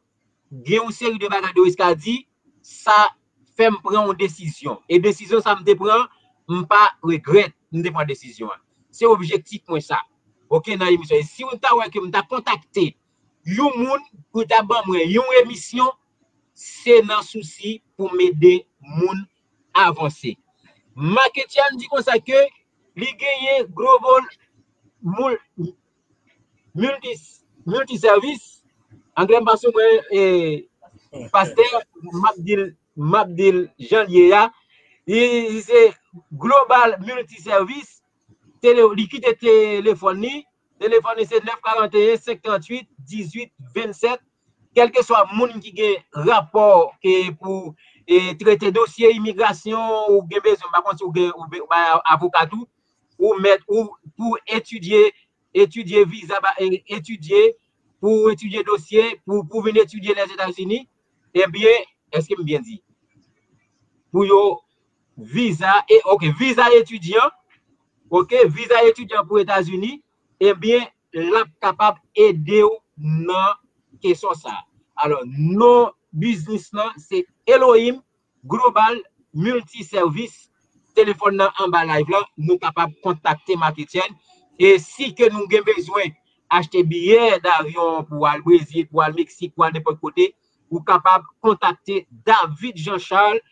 gen yon seri de bagay Doriska di, sa fè m pran yon desizyon. E desizyon sa m te pran, m pa regrèt m te pran desizyon an. Se objektif mwen sa. Oke, nan emisyon. E si w ta wè ke m ta kontakte yon moun pou ta ban mwen yon emisyon, se nan sousi pou m ede moun avanse. Marc Etienne di konsa ke li genyen Global Mul-, Multi, Multiservice. Anglè m pa sou mwen, e, pastè, m ap di l, m ap di l jan l ye a. Li, li se Global Multiservice. Tele-, li kite telefòn li. Telefòn li se nèf karanteyen, senk tranntuit, dizuit vennsèt. Kèlkeswa moun ki gen rapò ke pou, e, trete dosye imigrasyon, ou gen bezwen, m pa konn si ou gen, ou be-, ou bay avoka tou, ou mèt, ou pou etidye, etidye viza, ba, e, etidye, pou etidye dosye, pou, pou vin etidye Lèzetazini, ebyen, èske m byen di? Pou yo viza, e, oke, viza etidyan, oke, viza etidyan pou Etazini, ebyen, l ap kapab ede w nan kesyon sa a. Alò, non biznis lan, se Elohim Global Multiservice. Telefòn nan anba live lan, nou kapab kontakte Marc Etienne. E si ke nou gen bezwen achte biyè davyon pou al Brezil, pou al Meksik, pou al nenpòt kote, ou kapab kontakte David Jean Charles,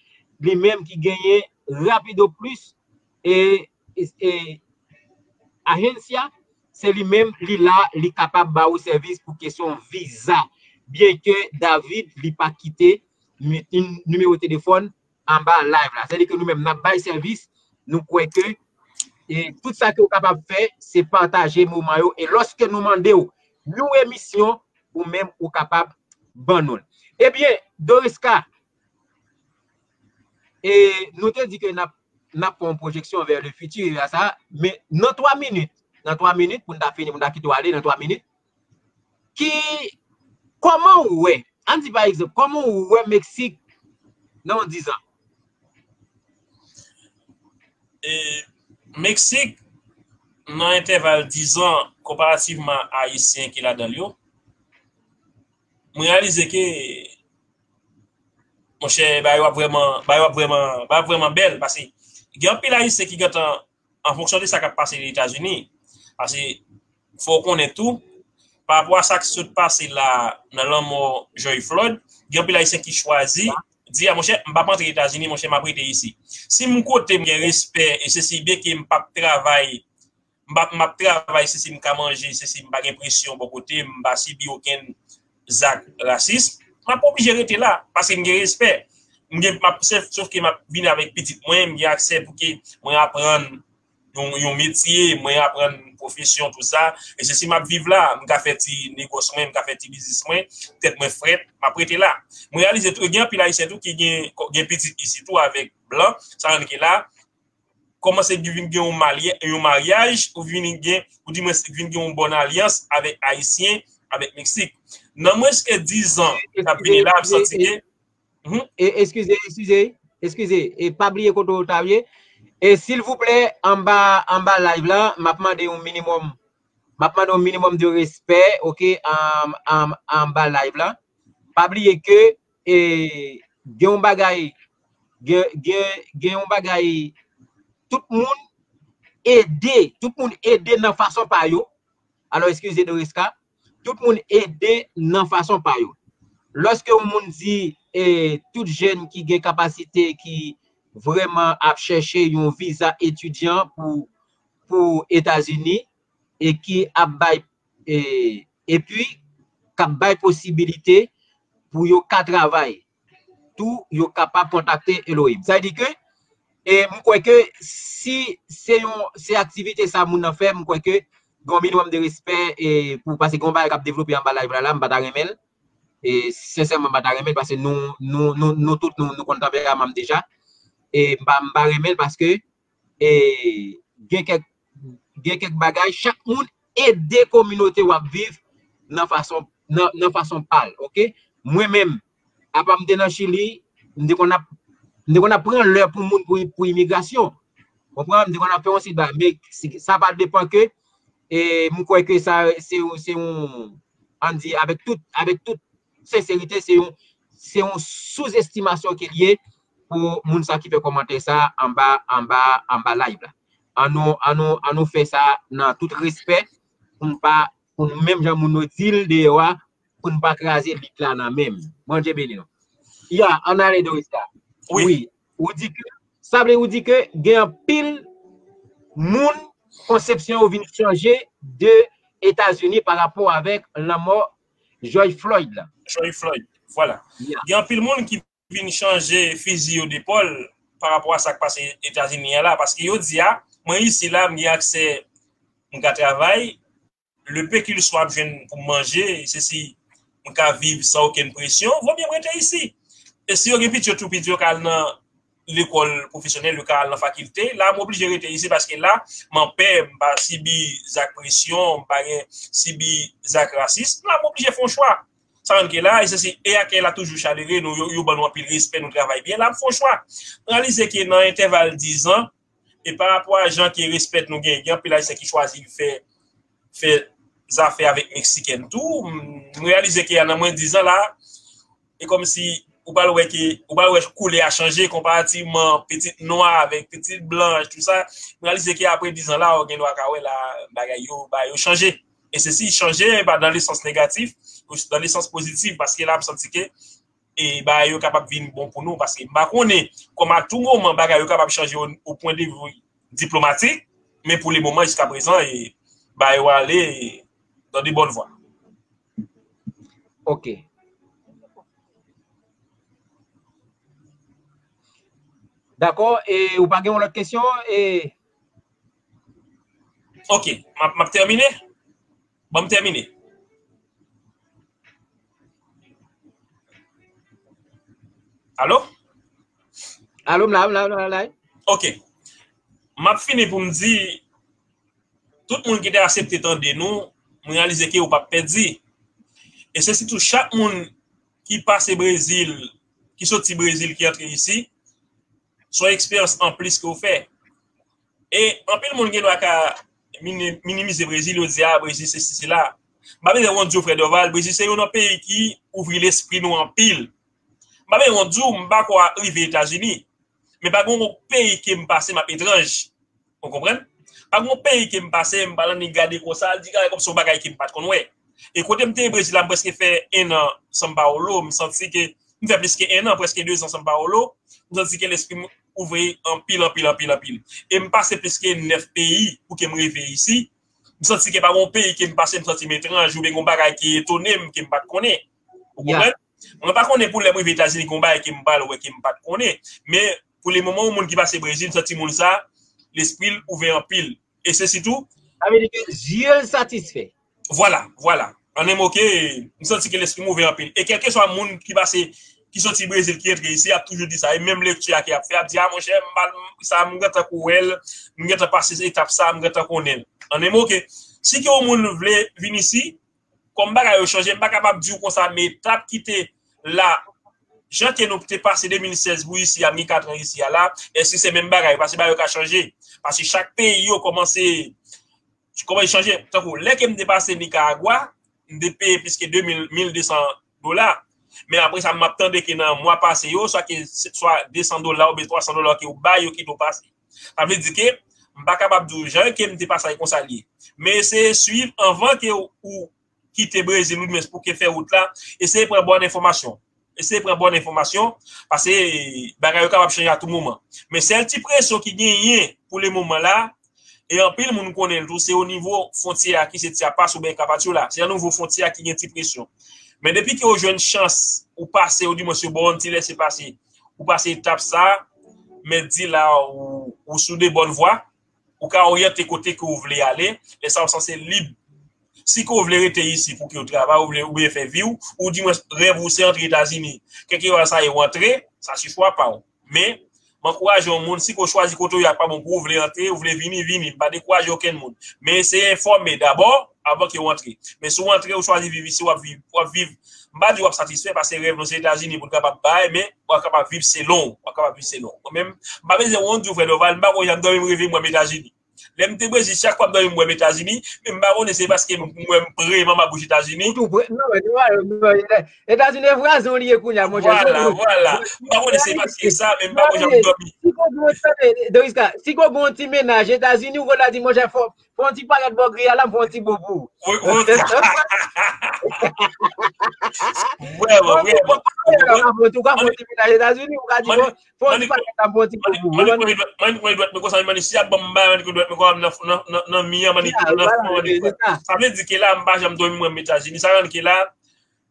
li menm ki genyen Rapido Plus, e, e, e Agencia, se li menm, li la, li kapab ba ou sèvis pou kesyon viza. Byenke David, li pa kite mi-, nimewo telefòn anba live la. Sètadi ke nou menm, n ap bay sèvis, nou kwè ke, e, tout sa ke w kapab fè, se pataje moman yo. E lòske nou mande w yon emisyon, ou menm, ou kapab ban nou l. Ebyen, Doriska, e, nou te di ke n ap, n ap fè yon pwojeksyon vers le futur, a sa, men nan twa minit, nan twa minit, pou n ta fini, pou n ta kite w ale nan twa minit, ki, kòman w wè, ann di pa egzanp, kòman w wè Meksik nan yon dizan? E, Meksik, nan entèval dizan, konparativman a Ayisyen ki ladan l yo, mwen reyalize ke monchè, bagay yo ap vrèman, bagay yo ap vrèman, bagay yo ap vrèman bèl, paske gen anpil Ayisyen ki gentan, an fonksyon de sa k ap pase Etazini, paske fò w konnen tou, pa rapò a sa k sot pase la nan lanmò George Floyd, gen anpil Ayisyen ki chwazi di, a monchè, m p ap antre Etazini, monchè, m ap rete isi. Si m kote m gen respè, e se si byen ke m p ap travay, m p ap, m ap travay, se si m ka manje, se si m pa gen presyon bò kote m, m pa sibi okenn zak rasis, m ap oblije rete la, paske m gen respè. M gen, m ap, sèf, sòf ke m ap vin avèk pitit mwen, m gen aksè pou ke mwen aprann yon, yon metye, mwen aprann pwofesyon, tou sa. E se si m ap viv la, m ka fè ti negòs mwen, m ka fè ti biznis mwen, tèt mwen frèt, m ap rete la. Mwen reyalize tou, gen anpil Ayisyen tou ki gen, gen pitit isi tou avèk blan, sa rann ke la, kòmanse vin gen yon malye-, yon maryaj, ou vin gen, ou di mwen vin gen yon bòn alyans avèk Ayisyen, avèk Meksik. Nan mwens ke diz an k ap vini la, m santi ke Mhm. E, eskize, eskize, eskize. E pa bliye kote w ta ye. E silvouplè, anba, anba live la, m ap mande yon minimòm, m ap mande yon minimòm de respè, oke, an, an, anba live la. Pa bliye ke, e, gen yon bagay, gen, gen, gen yon bagay, tout moun ede, tout moun ede nan fason pa yo. Alò, eskize Doriska, tout moun ede nan fason pa yo. Lòske yon moun di, e, tout jèn ki gen kapasite, ki vrèman ap chèche yon viza etidyan pou, pou Etazini, e ki ap bay, e, epi k ap bay posibilite pou yo ka travay, tou yo kapab kontakte Elohim. Sa vle di ke, e, m kwè ke si se yon, se aktivite sa moun nan fè, m kwè ke gen yon minimòm de respè, e, pou, paske gen yon bagay k ap devlope anba live la, la, m pa ta renmen l. E, sensèman, m pa ta renmen l, paske nou, nou, nou, nou tout, nou, nou konn tanperaman m deja. E, m pa, m pa renmen l paske e, gen kèk, gen kèk bagay, chak moun ede kominote w ap viv nan fason, nan, nan fason pa l, oke? Mwen menm, apa m te nan Chili, m te konn ap, m te konn ap pran lè pou moun, pou, pou imigrasyon. Konprann? M te konn ap fè yon seri bagay, men si, sa pa depan ke, e, m kwè ke sa, se, se yon, ann di, avèk tout, avèk tout senserite, se yon, se yon souzestimasyon ke l ye pou moun sa ki fè kòmantè sa anba, anba, anba live la. An nou, an nou, an nou fè sa nan tout respè, pou n pa, pou nou menm jan moun yo di l deyò a, pou n pa kraze lit la nan men m. Bondye beni nou. Ya, ann ale Doriska. Wi. Wi. Ou di ke, sa vle ou di ke gen anpil moun konsepsyon yo vin chanje de Etazini pa rapò avèk lanmò George Floyd la. George Floyd, vwala. Ya. Gen anpil moun ki vin chanje fizi yo de pòl pa rapò a sa k pase Etazini an la, paske yo di a, mwen isi la, m gen aksè, m ka travay, le peu qu'il soit m ap jwenn pou m manje, se si m ka viv san okenn presyon, vòmye m rete isi. E si yo gen pitit yo tou piti, yo ka al nan lekòl pwofesyonèl, yo ka al nan fakilte, la m oblije rete isi paske la, m an pè, m pa sibi zak presyon, m pa gen sibi zak rasis, la m oblije fè yon chwa. Sa rann ke la, e se si, e akèy la toujou chalere, nou, yo, yo ban nou anpil respè, nou travay byen, la m fè yon chwa. M reyalize ke nan entèval diz an, e pa rapò a jan ke respè nou gen, gen anpil Ayisyen ki chwazi fè, fè zafè avèk Meksikèn tou. M, m reyalize ke nan mwens diz an la, e kòmsi ou pral wè ke, ou pral wè koulè a chanje konparativman pitit nwa avèk pitit blanch, tou sa. M reyalize ke apre diz an la, ou gen dwa ka wè la, bagay yo, bagay yo chanje. E se si chanje, e pa dan le sans negatif, dan le sans pozitif, paske la, m santi ke e bagay yo kapab vin bon pou nou, paske m pa konnen kòman a tou moman bagay yo kapab chanje o, o pwen de vi diplomatik, men pou le moman, jiska prezan, e bagay yo ale dan de bòn vwa. Ok. Dakò, e ou pa gen yon lòt kesyon? E Ok, m ap, m ap tèmine. Ban m tèmine. Alo? Alo, m la, m la, m la, m la. Ok. M ap fini pou m di, tout moun ki te aksepte tande nou, m reyalize ke ou p ap pèdi. E se sitou chak moun ki pase Brezil, ki soti Brezil, ki antre isi, se yon eksperyans anplis ke w fè. E anpil moun gen dwa ka mini-, minimize Brezil, yo di, a, Brezil se si, se la. M pa bezwen w di w, frè Dorval, Brezil se youn nan peyi ki ouvri lespri nou anpil. M pa bezwen di w, m pa ko rive Etazini. Men pa gen yon peyi ke m pase, m ap etranj. Ou konprann? Pa gen yon peyi ke m pase, m pa nan ni gade konsa, di gade kòmsi yon bagay ke m pa t konn wè. E kote m te ye Brezil la, m prèske fè en an São Paulo, m santi ke, m fè plis ke en an, prèske de zan São Paulo, m santi ke lespri m ouvri anpil, anpil, anpil, anpil. E m pase plis ke nèf peyi pou ke m rive isi. M santi ke pa gen yon peyi ke m pase, m santi m etranj, oubyen gen yon bagay ki etone m, ke m pa t konnen. Ou konprann? Mwen pa konnen pou lè m rive Etazini, gen yon bagay ke m pral wè ke m pa t konnen. Men, pou le moman, yon moun ki pase Brezil, m santi moun sa, lespri l ouvè anpil. E se sitou, sa vle di ke zye l satisfè. Vwala, vwala. An en mo ke, m santi ke lespri m ouvè anpil. E kèlkeswa moun ki pase, ki soti Brezil, ki antre isi, ap toujou di sa. E menm lekti a ke ap fè, ap di, a, monchè, m pa, sa, m gentan ko wè l, m gentan pase etap sa, m gentan konnen l. An en mo ke, si ke yon moun vle vin isi, kòm bagay yo chanje, m pa kapab di w konsa, men etap ki te la, jan ke nou te pase de mil sèz pou isi a, m gen kat an isi a la, èske se menm bagay? Paske bagay yo ka chanje. Paske chak peyi yo kòmanse, kòmanse chanje. Tankou, lè ke m te pase Nicaragua, m te peye plis ke de mil, mil de san dola. Men apre sa, m ap tande ke nan mwa pase yo, swa ke, swa de san dola oubyen twa san dola ke yo bay yo kite w pase. Sa vle di ke, m pa kapab di w jan ke m te pase a konsa l ye. Men eseye swiv anvan ke ou kite Brezil, ou di mwens pou ke fè wout la, eseye pran bòn enfòmasyon. Eseye pran bòn enfòmasyon, paske bagay yo kapab chanje a tou moman. Men sèl ti presyon ki genyen pou le moman la, e anpil moun konnen l tou, se o nivo fwontyè a ki se Chiapas oubyen Carpaccio la. Se o nivo fwontyè a ki gen ti presyon. Men depi ke ou jwenn chans, ou pase, ou di mwens yo ba w yon ti lese pase, ou pase etap sa, men di la, ou, ou sou de bòn vwa, ou ka oryante kote ke w vle ale, lè sa w sanse lib. Si ke w vle rete isi pou ke w travay, ou vle, oubyen fè vi w, ou di mwens rèv ou se antre Etazini. Kèlkeswa sa ye, w antre, sa se chwa pa w. Men, m ankouraje yon moun, si ke w chwazi kote w ye a pa bon pou ou, vle antre, ou vle vini, vini. M pa dekouraje okenn moun. Men eseye enfòme dabò, avan ke w antre. Men si w antre, ou chwazi viv isi, w ap viv, w ap viv. M pa di w ap satisfè, paske rèv nou se Etazini pou n kapab bay, men w ap kapab viv selon w. W ap kapab viv selon w. Mwen menm, m pa bezwen wont di w, frè Dorval, m pa konn jan m dòmi, m reve m wè m Etazini. Lè m te Brezil, chak fwa m dòmi, m wè m Etazini, men m pa konnen se paske m, mwen m pre, m anba bouch Etazini. Ou tou pre, non, non, non, non, Etazini e vwazen w li ye kounye a, monchè. Vwala, vwala. M pa konnen se paske sa, men m pa konn jan m dòmi. Si gon, gon, tande, Doriska, si gon, gon ti mennaj Etazini, ou konn la di, monchè, fò, fò yon ti palèt bò gri a la, m fè yon ti bo pou ou. Wi, wi. Vrèman, vrèman. Ou ka fè yon ti mennaj Etazini, ou ka di, bon, fò yon ti palèt la, m fè yon ti bo pou ou. Mwen, mwen, mwen, mwen, mwen, mwen, konsa, mwen, si y ap ban m bay, mwen, dwèt mwen, konsa, nan, nan, nan, nan mi an, mwen, nan fon, mwen, sa vle di ke la, m pa janm dòmi, mwen, Etazini. Sa rann ke la,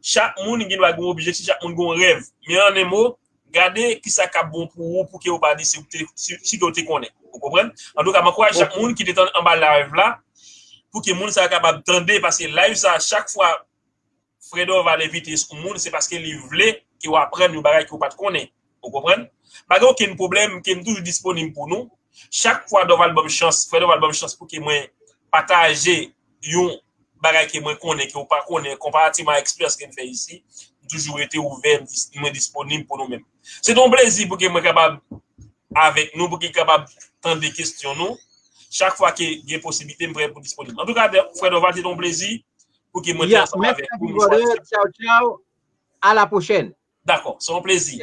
chak moun gen dwa gen yon objektif, chak moun gen yon rèv. Men an en mo, gade kisa k ap bon pou ou, pou ke ou pa di si ou te, si, si ke ou te konnen. Ou konprann? Antouka, m ankouraje chak moun ki te tann anba live la, pou ke moun sa yo kapab tande, paske live sa, chak fwa Frè Dorval envite yon moun, se paske li vle ke w aprann yon bagay ke w pa t konnen. Ou konprann? Pa gen okenn pwoblèm, ke m toujou disponib pou nou. Chak fwa Dorval ban m chans, Frè Dorval ban m chans pou ke mwen pataje yon bagay ke mwen konnen, ke w pa konnen, konparativman a eksperyans ke m fè isi, m toujou rete ouvè, m dis-, mwen disponib pou nou menm. Se te yon plezi pou ke mwen kapab avèk nou, pou ke kapab tande kesyon nou. Chak fwa ke gen posiblite, m prè pou disponib. Antouka, Frè Dorval, se te yon plezi pou ke mwen te ansanm avèk ou, nou chwazi. Tchaw, tchaw. A la pwochèn. Dakò, se yon plezi.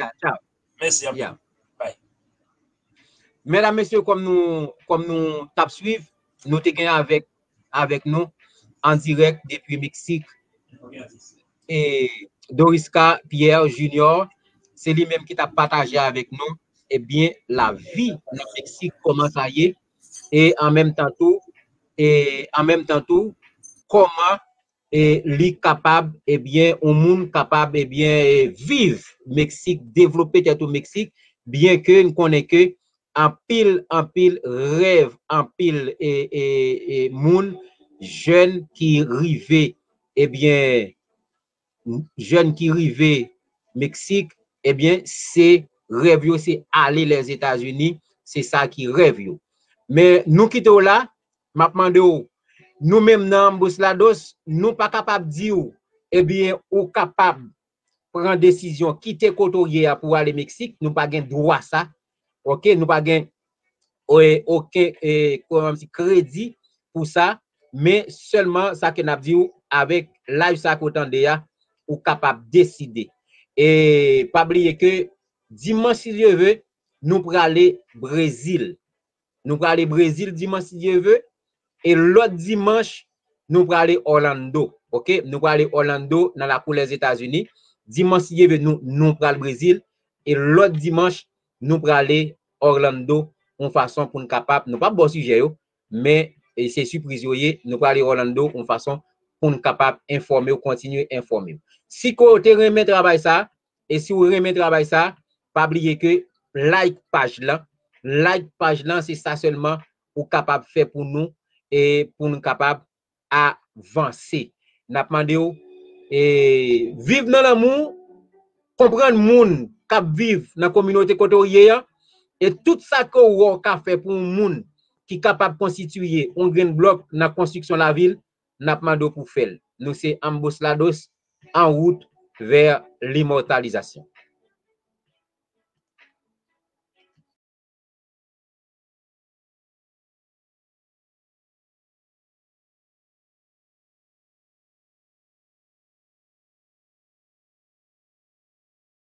Mèsi anpil. Bye. Medam, mesye, kòm nou, kòm nou t ap swiv, nou te gen avèk, avèk nou, an dirèk depi Meksik, e Doriska Pierre Junior, se li menm ki t ap pataje avèk nou, ebyen, lavi nan Meksik, kòman sa ye, e an menm tan tou, e an menm tan tou, kòman, e li kapab, ebyen, yon moun kapab, ebyen, e viv Meksik, devlope tèt ou Meksik, byen ke n konnen ke anpil, anpil rèv, anpil, e, e, e moun, jèn ki rive, ebyen, jèn ki rive Meksik, ebyen, se rèv yo, se ale Lèzetazini, se sa ki rèv yo. Men nou kite w la, m ap mande w, nou menm nan Ambos Lados, nou pa kapab di w, ebyen, ou kapab pran desizyon, kite kote w ye a pou w ale Meksik, nou pa gen dwa sa. Oke, nou pa gen, e, okenn, e, kòman di, kredi pou sa, men sèlman sa ke n ap di w, avèk live sa ke w tande a, ou kapab deside. E pa bliye ke dimanch, si Dye ve, nou prale Brezil. Nou prale Brezil dimanch, si Dye ve. E lòt dimanch, nou prale Orlando. Oke? Nou prale Orlando nan lakou Lèzetazini. Dimanch, si Dye ve, nou, nou pral Brezil. E lòt dimanch, nou prale Orlando yon fason pou n kapab, nou p ap ba w sijè yo, men e se sipriz yo ye, nou prale Orlando yon fason pou n kapab enfòme w, kontinye enfòme w. Si ke w te renmen travay sa, e si w renmen travay sa, pa bliye ke like paj lan, like paj lan, se sa sèlman ou kapab fè pou nou, e pou nou kapab avanse. N ap mande w, e, viv nan lanmou, konprann moun k ap viv nan kominote kote w ye an, e tout sa ke w wè w ka fè pou yon moun ki kapab konstitiye yon grenn blòk nan konstriksyon lavil, n ap mande w pou fè l. Nou se Ambos Lados, en route vers l'immortalisation.